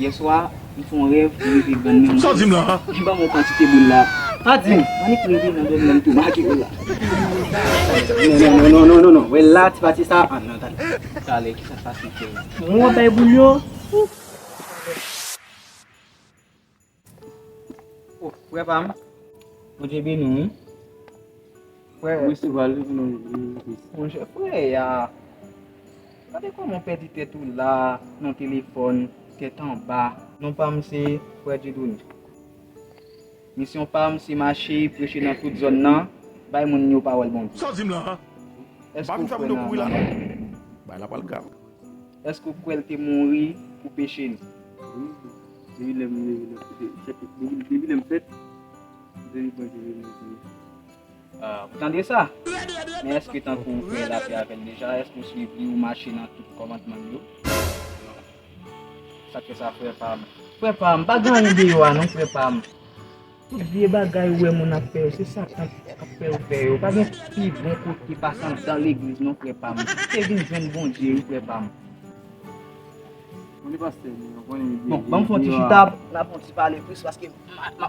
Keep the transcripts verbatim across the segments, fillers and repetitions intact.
Yè swa, m fè yon rèv, m rive grann men m. Sa w di m la? M ban m yon kantite boul la. Pa di m! Annik reve nan dòmi an, m tou make yo la. Non, non, non, non, non, non, non. Wè la, ti pati sa. Ah, non, talè. Talè, kisa k pase, frè? Mwen w ap bay boul yo? Oh, frè pa m. Bondye beni w, wi. Frè. Resevwa l, non, non, non. Monchè, frè a. Gade kòman w pèdi tèt ou la, nan telefòn, tèt anba. Non pa m se Frè Dieudonné. Misyon pa m se mache preche nan tout zòn nan, bay moun yo pawòl Bondye. Sa w di m la? Èske w kwè nan lanmò? Bay la pral grav. Èske w kwè l te mouri pou peche n? Wi, depi lè m, depi, depi, depi lè m fèt, depi Bondye vini, vini. Ah, ou tande sa? Men èske tankou ou fè lapè avè l deja? Èske ou swiv li, ou mache nan tout kòmandman l yo? Sa k fè sa, frè pa m? Frè pa m, pa gen anyen deyò a non, frè pa m. Tout vye bagay ou wè moun ap fè yo, se Satan k ap fè yo fè yo. Pa gen pi bon kote pase anndan legliz non, frè pa m. Se vin jwenn Bondye, wi, frè pa m. Konnen pastè, nou konnen. Bon, ban m fè yon ti chita, n ap fè yon ti pale plis, paske m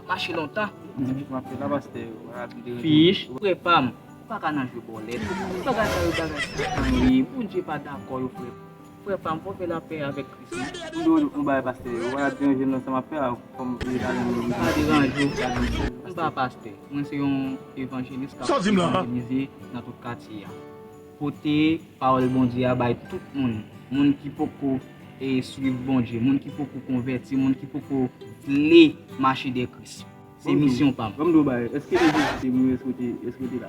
ap mache lontan. Ti chita m ap fè la, pastè, w ap vin deranje. Fich, frè pa m, ou pa ka nan jwe bòlèt. Bagay sa yo, bagay Satan yo ye. Bondye pa dakò yo, frè. Frè pa m, fò w fè lapè avèk Kris, non. M di w yon bagay, pastè, ou pa ka deranje m nan sa m ap fè a, kòm li pa janm. M pa deranje w. M pa pastè. Mwen se yon evanjelis k ap evanjelize nan tout katye a. Pote pawòl Bondye a bay tout moun. Moun ki poko, e, swiv Bondye, moun ki poko konvèti, moun ki poko vle mache dèyè Kris. Se misyon pa m. Ban m di w bagay, èske lè Jezi te mouri, èske w te, èske w te la?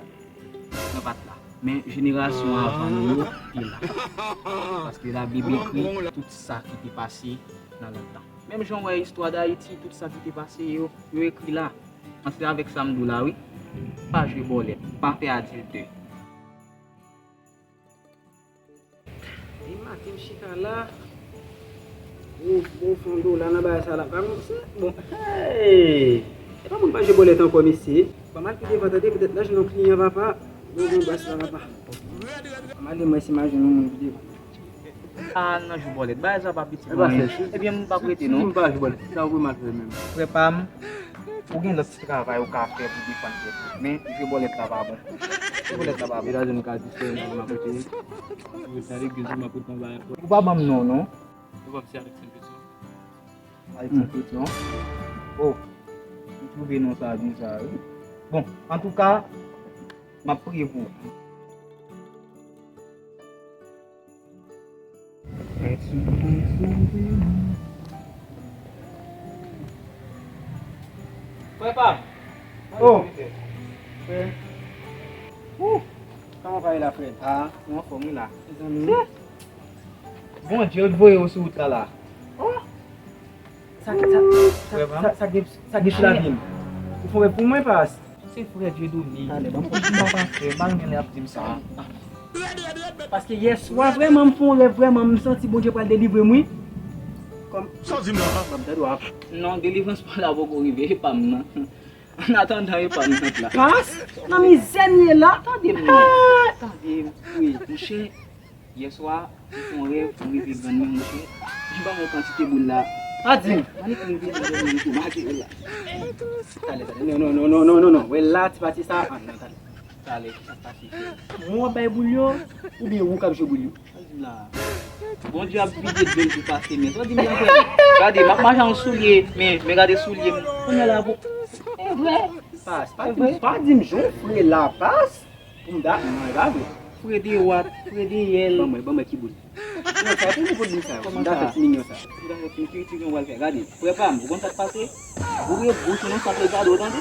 Mwen pa t la. Men jenerasyon avan nou yo te la. Paske Labib ekri tout sa ki te pase nan lontan. Menm jan w wè istwa Dayiti, tout sa ki te pase yo, yo ekri la. An se avèk sa m di w la, wi. Pa jwe bòlèt, pa fè adiltè. Depi maten m chita la. Ou, ou fè yon dola nan bagay sa la. Pa konn se, bon, hey! E pa moun pa jwe bòlèt ankò, mesye. Ban m al pi devan, tande, petèt la jwenn yon kliyan, papa. Bon, bon, bas la, papa. Ban m ale, mwen, si m al jwenn yon moun pi devan. Pa al nan jwe bòlèt. Bagay sa pa piti pou anyen. Ebyen, m p ap rete, non. Si m pa jwe bòlèt, sa ou vle m al fè menm? Frè pa m, ou gen lòt ti travay ou ka fè pou defann tèt ou. Men, jwe bòlèt la pa bon. Jwe bòlèt la pa bon. Epi la, nou ka di se yon moun akote. Ou ta legliz ou, m ap pran bagay. Ou pa ban m non, non. Ou pa se Alexandre Pétion? Alexandre Pétion? Oh, m twouve non sa bizar, wi. Bon, antouka, m ap priye pou ou. Frè pa m. Oh. Frè. Ouh. Kòman w ye la, frè? Ah, ou anfòm, wi, la. Mezanmi. Bondye, yo t voye w sou wout la, la. Oh. Sa, sa, sa, sa, sa gen, sa gen sou lavi m. Ou fè pou mwen, pas. Se frè Dieudonné. Talè, ban m kontinye. M pa pastè, m pa renmen lè y ap di m sa. Paske yè swa, vrèman, m fè yon rèv, vrèman, m santi Bondye pral delivre m, wi. Kòm. Sa w di m la? Ban m tande w ap. Non, delivrans pa la poko rive, e pa m nan. An atandan, e pa m nan la. Pas, nan mizè m ye la. Tande m non. Tande m, wi, monchè. Yè swa, m fè yon rèv, m rive grann men, monchè. M ban m yon kantite boul la. Pa di m! Annik m vin nan dòmi m tou make yo la. Talè, talè. Non, non, non, non, non, non, non. Wè la, ti pati sa. Ah, non, talè. Talè, kisa k pase, frè? Mwen w ap bay boul yo, oubyen ou k ap jwe boul yo? Sa w di m la? Bondye ap vide dlo l pou pase men. Sa w di m la, frè? Gade, m ap mache an soulye, men, men gade soulye m. Kounye a la, pou. E vre. Pas, pa di m, pa di m jan w fre la, pas. Pou m da, non, e pa vre. Frede wat, frede yèl. Ban mwen, ban mwen ki boul. Non, sa pou nou boul sa yo. Kòman sa? M ta fè ti minyon sa. M ta fè ti, ti, ti, yon wal fè. Gade, frè pa m, ou konn sa k pase? Boure bouch ou nan sant regade w, tande?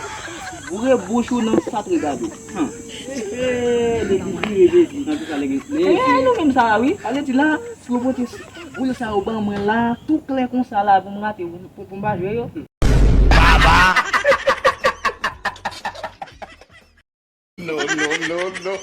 Boure bouch ou nan sant regade w. Hum. Legliz vire Jezi, nan tout sa legliz. Eh, nou menm sa, wi. Ale di la, pou yo pote boul sa yo ban mwen la, tou klè konsa la, pou m rate, pou, pou, pou m pa jwe yo. Baba! No, no, no, no.